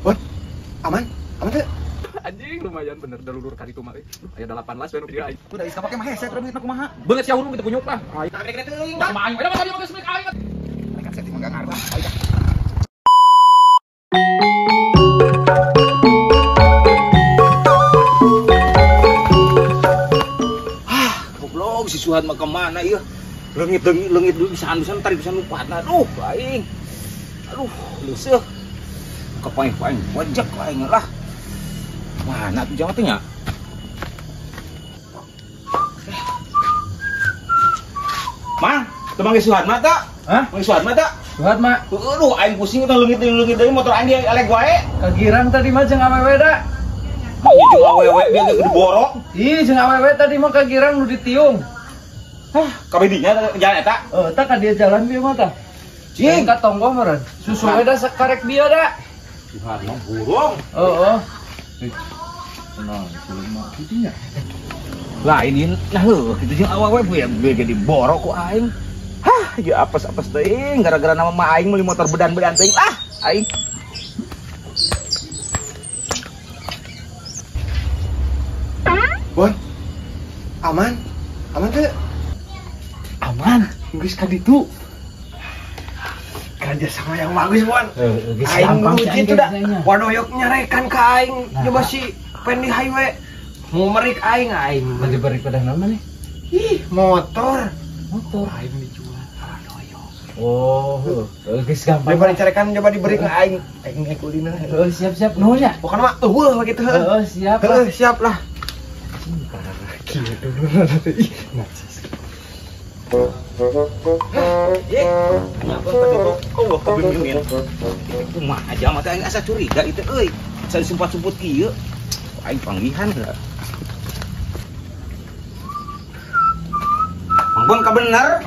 Bon, aman? Aman tuh? Anjing lumayan bener dalulur kali itu mah. Aya 18 we nu kieu aing. Udah geus kapake mah hese terus duitna kumaha? Beungeut sia hurung kitu kunyuk lah. Aing. Nah, gede-gede teuing, Bang. Aing mah tadi mah geus milik aing. Mereka setting mah enggak ngaruh. Ah, goblok si Suhad mah kemana ieu? Leungit leungit dulu bisaan-bisaan tarik bisa lupatna. Aduh, aing. Aduh, leuseuh. Kepaing-paing wajak aing lah. Mana tuh jangan teh nya? Mang, teu manggih Suhad mah teh? Hah? Manggih Suhad mah teh? Suhad mah. Aduh, aing pusing teh leungit-leungit deui motor aing elek wae. Kagirang tadi mah jeung awewe da. Jeung awewe dia geus diborok. Ih, jeung awewe tadi mah kagirang nu ditiung. Hah, kabeh dinya jalan eta? Heuh, tah ka dia jalan bieu mah tah. Cing, ka tonggoh meureun. Susu we da sakarek dia da. Suhad mah burung. Heeh. Nah, mah kitu nya. Lah ini nah heuh kitu jeung awewe bieu jadi borok ku aing. Hah, ya apes-apes teuing gara-gara nama mah aing meuli motor bedan-bedan teuing. Ah, aing. Bon. Aman? Aman tuh? Aman, geus ka ditu. Kerja sama yang bagus, Bon. Aing nguji tuh dah. Waduh, yok nyarekan ka aing. Coba si Pendi Highway mau merik aing aing. Mau diberi pada nama nih? Ih, motor. Motor aing dijual. Waduh, Oh, geus gampang. Diberi carekan coba diberi ke aing. Aing naik ulina. Heeh, siap-siap nuhun ya. Pokoknya mah eueuh gitu heuh. Heeh, siap. Heeh, siap lah. Kieu dulu ih, najis. Ye, kenapa tadi kok kok kebimbingin? Kumaha aja mah teh aing asa curiga itu euy. Asa disumput-sumput kieu. Aing panggihan heula. Mang Bon ka bener?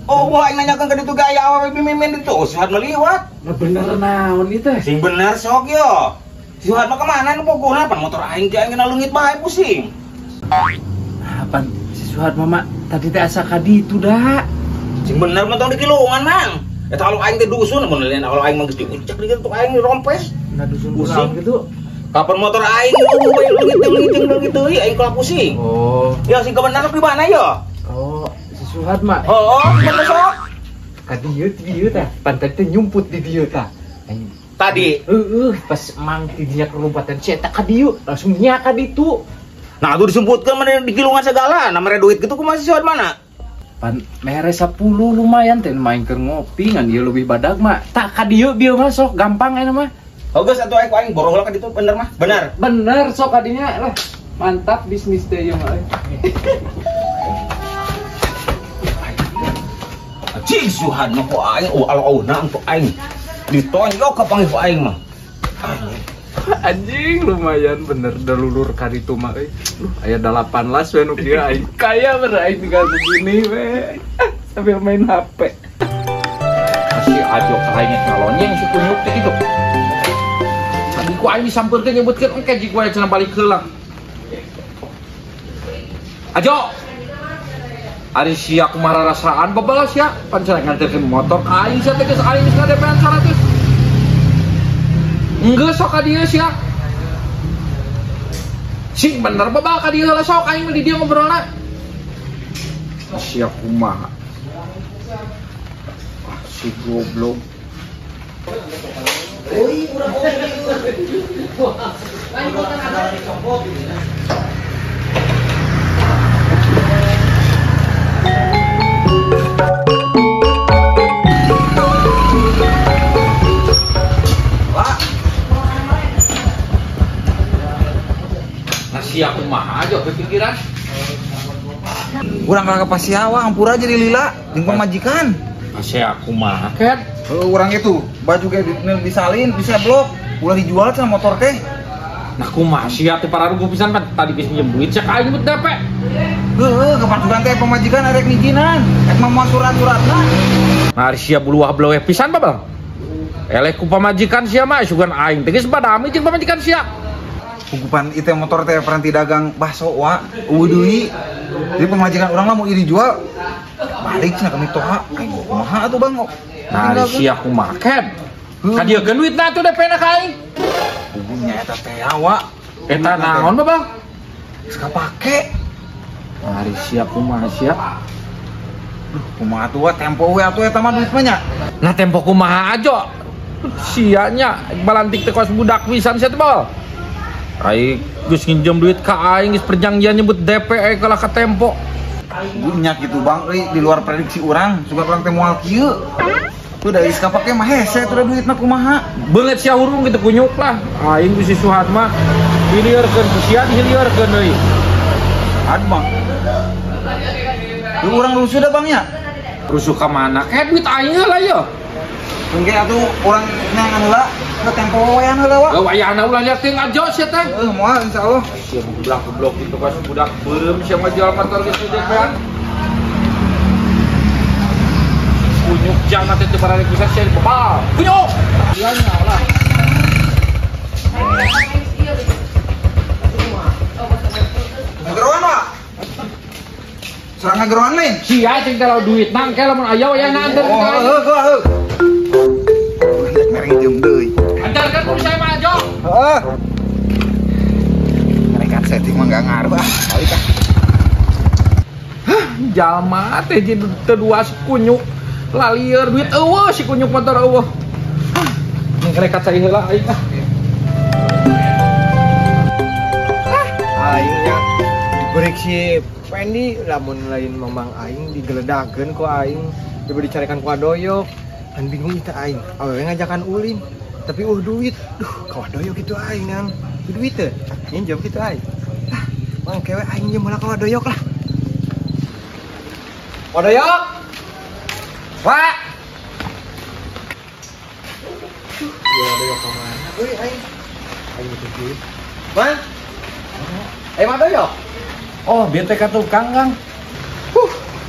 Oh, wah aing nanyakeun ka ditu gaya awewe bimimin ditu. Oh, Suhad mah liwat. Nah bener naon ieu teh? Sing bener sok yo. Si Suhad mah ka mana nu pogona pan motor aing teh aing leungit bae pusing. Nah, pan si Suhad mama tadi teh asa ka ditu da. Sing bener mah tong dikilungan, Mang. Eta kalau aing teh dusun mun lain kalau aing mah geus diucek di kitu aing rompes. Nah dusun pusing gitu. Kapan motor aing leungit leungit aing kalah pusing. Oh. Ya sing kebenar di mana ya? Oh, si Suhad mah. Oh, bener sok. Ka dieu dieu tah. Pan tadi teh nyumput di dieu tah. Tadi. Heeh, pas mang ti dinya kelompatan si eta ka dieu, langsung nya ka ditu. Nah, tuh disebutkan mana di kilungan segala, nah mere duit gitu kumaha si Suhad mana? Pan mere 10 lumayan teh main keur ngopi ngan ieu leuwih badag mah. Tak ka dieu bieu mah sok gampang aya mah. Oh geus atuh aing ku aing boroh lah ka ditu bener mah. Bener. Bener sok kadinya lah. Mantap bisnis teh ieu mah. Cing Suhad mah ku aing oh alauna ku aing. Ditonjok ka panggih ku aing mah. Anjing lumayan bener dalulur ka ditu mah euy. Aya 18 we nu kieu aing kaya bener aing tinggal begini we. Sambil main HP. Si Ajo aing ngalonyeng si kunyuk teh kitu. Tadi ku aing disampeurkeun nyebutkeun engke jig wae cenah balik heula. Ajo. Ari sia kumaha rarasaan babalas sia pan cenah nganterkeun motor ka aing sia teh geus aing geus ngadepean 100. Enggeus sok ka dieu sia. Sing bener babal ka dieu heula sok aing mah di dieu ngobrolna. Sia kumaha. Ah si goblok. Nah sia kumaha aja kepikiran. Urang kalah ka pasiawa hampura jadi lila jeung pamajikan. Sia kumaha ket? Urang itu baju ge disalin, diseblok, ulah dijual cenah motor teh. Nah kumaha sia teh pararuguh pisan pan tadi geus minjem duit cek aing mut DP. Heuh, kapan sugan teh pamajikan arek ngijinan, rek mamoan surat-suratna. Nah ari sia buluah bleweh pisan babal. Eleh ku pamajikan sia mah sugan aing teh geus badami jeung pamajikan sia. Hukupan itu motor teh peranti dagang bakso wa, eueuh deui. Jadi pamajikan urang lah mau dijual. Balik cenah kami toha, aing kumaha atuh Bang. Nah, ari sia kumaha ket? Ka dieu duitna atuh DP-na ka aing. teh wa. Eta naon Bang? Geus kapake. Ari sia kumaha sia? Duh, kumaha atuh wa tempo we atuh eta mah duit mah nya. Nah tempo kumaha aja. Sia nya balantik teh kos budak pisan sia teh bal. Aing geus nginjem duit ka aing geus perjanjian nyebut DP kalah ka tempo. Nya gitu Bang euy di luar prediksi urang, sugan urang teh moal kieu. Tuh dari geus kapake mah hese tuh duitna kumaha. Beungeut sia hurung kitu kunyuk lah. Aing ku si Suhat mah diliurkeun ku sia diliurkeun deui. Aduh Bang. Lu urang rusuh dah Bang nya. Rusuh ka mana? Kayak duit aing heula ye. Mungkin atuh urang neangan heula ke tempo wayan heula wa. Wayahna ulah liat teh ngajo sia teh. Heuh moal insyaallah. Sia goblok-goblok gitu pas budak beureum sia ngajual motor geus DP-an. Kunyuk jangan teh teu baralik bisa sia bebal. Kunyuk. Sia nya lah. Ngageroan wa. Serang ngageroan lain. Sia cing kalau duit nang ke lamun aya wayahna anter. Oh, heuh heuh. Mereng jeung deui. Antarkan ku saya mah ajo. Heeh. Mereka setting mah enggak ngaruh ah, balik ah. Hah, jalma teh jadi teu dua si kunyuk. Lalieur duit eueuh si kunyuk motor eueuh. Hah, ngerekat saya heula aing ah. Aing nya diberi si Pendi lamun lain mamang aing digeledakeun ku aing, coba dicarekan ku Adoyok. Kan bingung kita aing, awewe ngajakan ulin, tapi duit. Duh, ka Adoyok gitu aing nang. Duit teh, nginjem gitu aing. Ah, mang kewe aing njem heula ka Adoyok lah. Adoyok. Wak. Ya Adoyok ka mana euy aing? Aing butuh duit. Mang. Mang Adoyok. Oh, bete ka tukang, Kang.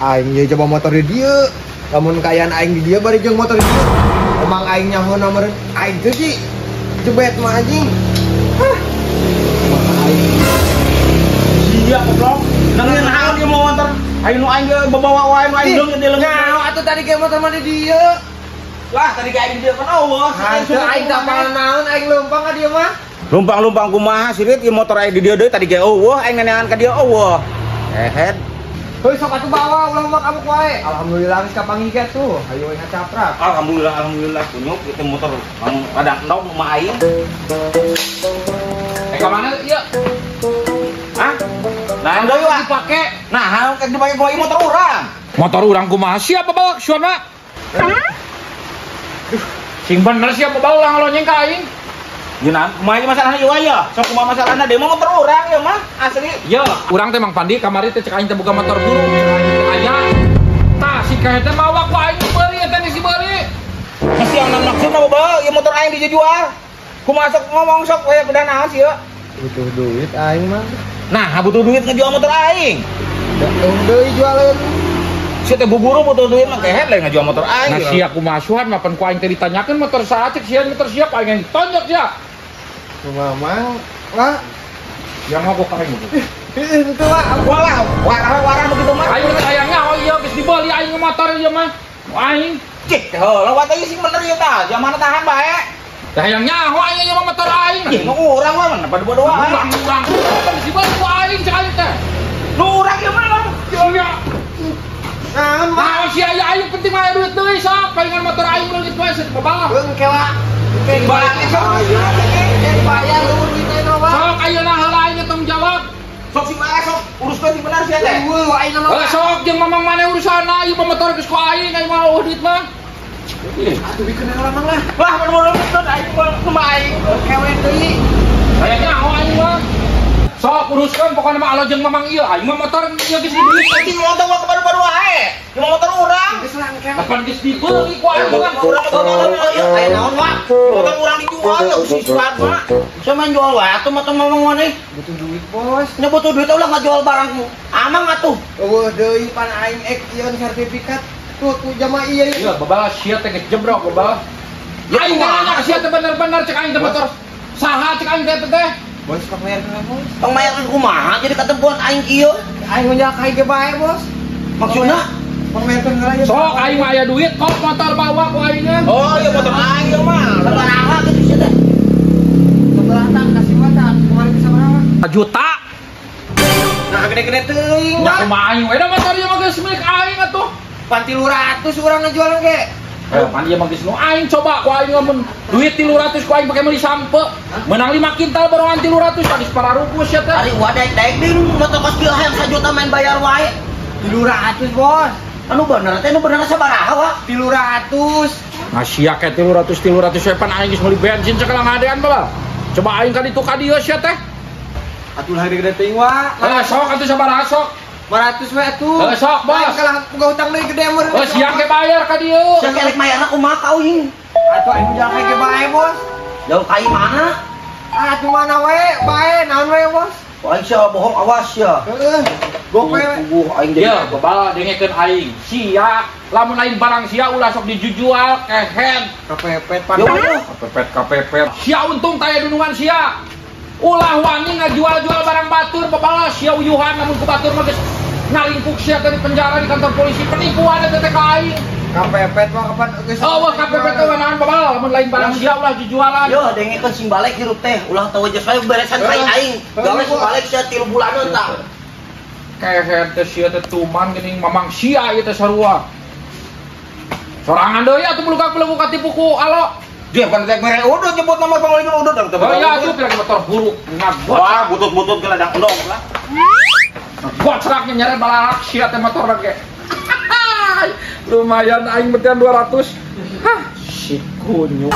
Aing ye coba motor di dieu. Lamun kaayaan aing di dieu bari jeung motor di dieu. Emang aing nyaho nomor aing teh sih jebet mah anjing. Hah. Sia goblok. Nang naon ieu motor? Aing nu aing ge bawa wae nu aing leungit di leungit. Nyaho atuh tadi ge motor mah di dieu. Lah tadi ge aing di dieu kan eueuh. Henteu aing teh apal naon aing leumpang ka dieu mah. Lumpang-lumpang kumaha sirit ieu motor aing di dieu deui tadi ge eueuh aing neneangan ka dieu eueuh. Ehed. Heuh sok atuh bawa ulah mah kamu wae. Alhamdulillah geus kapanggih ge tuh. Hayu we ngacaprak. Alhamdulillah alhamdulillah kunyuk ieu motor mang rada endog mah aing. Ka mana ieu? Hah? Nah, deui wa dipake. Nah, kan dipake ku motor urang. Motor urang kumaha sia bawa suana? Sing bener sia bawa ulah ngalonyeng ka aing. Nyeunah, kumaha masalahna ieu ya? Sok kumaha masalahna demo motor urang ieu mah asli. Ye, urang teh Mang Pandi kamari teh cek aing teh boga motor burung, cek aing teh aya. Tah si kae teh mawa ku aing beuli eta si beuli. Masih yang maksudna bawa ieu motor aing dijual. Kumaha sok ngomong sok we kuda naon sih ieu? Butuh duit aing mah. Nah, butuh duit ngejual motor aing. Deung deui jualeun. Si teh buburu butuh duit mah kehet lain ngejual motor aing. Nah, sia kumaha suhan mapan ku aing teh ditanyakeun motor saha cek sia motor siap aing yang ditonjok sia. Mamang lah yang mau kok aing gitu. Itu lah, walah, warah-warah begitu mah. Aing teh hayangnya oh iya geus dibeli aing motor ieu mah. Aing. Cih, heula wa teh sing bener ieu tah, jamana tahan bae. Tah hayang nyaho aing ieu mah motor aing. Ih, nu urang mah mana pada bodoh aing. Urang geus dibeli ku aing cek aing teh. Nu urang ieu mah lah. Sia. Naon mah? Nah, sia aya aing penting mah duit deui sok, palingan motor aing leungit wae seut babah. Beung kewa. Balik sok. Bayar lu duitna mah. Sok ayeuna heula aing tanggung jawab. Sok si bae sok uruskeun sing bener sia teh. Eueuh aing mah. Heuh sok jeung mamang maneh urusanna ieu motor geus ku aing aing mah eueuh duit mah. Atuh bikeun heula mang lah. Lah bener-bener aing mah aing kewe deui. Hayang nyaho aing mah. Sok uruskeun pokona mah alo jeung mamang ieu aing mah motor ieu geus dibeli. Anjing motor mah kebaru-baru wae. Ieu motor urang. Geus lah kewe. Kapan geus dibeli ku aing mah. Urang motor ieu aya naon wa? Motor urang dijual ya si Suhan mah. Saya main jual wae atuh motor mamang maneh. Butuh duit, Bos. Nya butuh duit ulah ngajual barangmu. Amang atuh. Eueuh deui pan aing ek ieu sertifikat. Tuh ku jamaah ieu. Ieu babal sia teh geus jebrok babal. Aing nanya ka sia teh bener-bener cek aing teh motor. Saha cek aing teh teh? Bos sok bayar heula, Bos. Tong bayarkeun kumaha jadi katempuan aing kieu. Aing ngunjak aing ge bae, Bos. Maksudna Tong bayarkeun heula ieu. Sok aing mah aya duit kok motor bawa ku aing. Oh, ieu motor aing ieu mah. Sabaraha kitu sia teh? Sabaraha kasih mah. Sajuta. Nah gede-gede teuing mah. Kumaha aing we da motor ieu mah geus milik aing atuh. Pan 300 urang ngajualan ge. Pan ieu mah geus nu aing coba ku aing mun duit 300 ku aing pake meuli sampe. Menang 5 kintal barongan 300 tadi pararugus ya teh. Ari wa daek-daek deui motor kos kieu hayang sajuta main bayar wae. 300 bos. Anu bener teh anu bener sabaraha wa? 300. Nah sia ke 300 we pan aing geus meuli bensin sakala ngadean bae. Coba aing ka ditu ka dieu sia teh. Atuh lah gede-gede teuing wa. Sok atuh sabaraha sok? 500 we atuh. Sok bos. Aing kalah boga hutang deui gede mun. Oh sia ke bayar ka dieu. Sia kelek mayarna kumaha ka aing? Atuh aing jalan ke bae bos. Jauh ka mana? Atuh mana we? Bae naon we bos? Aing sia bohong awas sia. Heeh. Gope we. Aing jadi ya bebal dengekeun aing. Sia lamun lain barang sia ulah sok dijujual kehed. Kapepet pan. Kapepet kapepet. Sia untung taya dunungan sia. Ulah wani ngajual-jual barang batur bebal sia uyuhan lamun ku batur mah geus ngalingkuk sia dari penjara di kantor polisi penipuan eta teh ka aing. Kapepet mah kapan geus. Oh, kapepet teh naon bebal lamun lain barang sia ulah jujualan. Yo dengekeun sing balik hirup teh ulah teu geus wae beresan ka aing. Gawe sing balik sia 3 bulanan tah. Kehed teh sia teh tuman geuning mamang sia ieu teh sarua. Sorangan deui atuh belukak-belukuk katipu ku alo. Dia kan teh mere udut nyebut nama panglima udut dan oh iya atuh pirang motor buruk ngagot. Wah, butut-butut ke ladang endong lah. Gocraknya nyeret balarak sia teh motor ge. Lumayan aing betian 200. Hah, si kunyuk.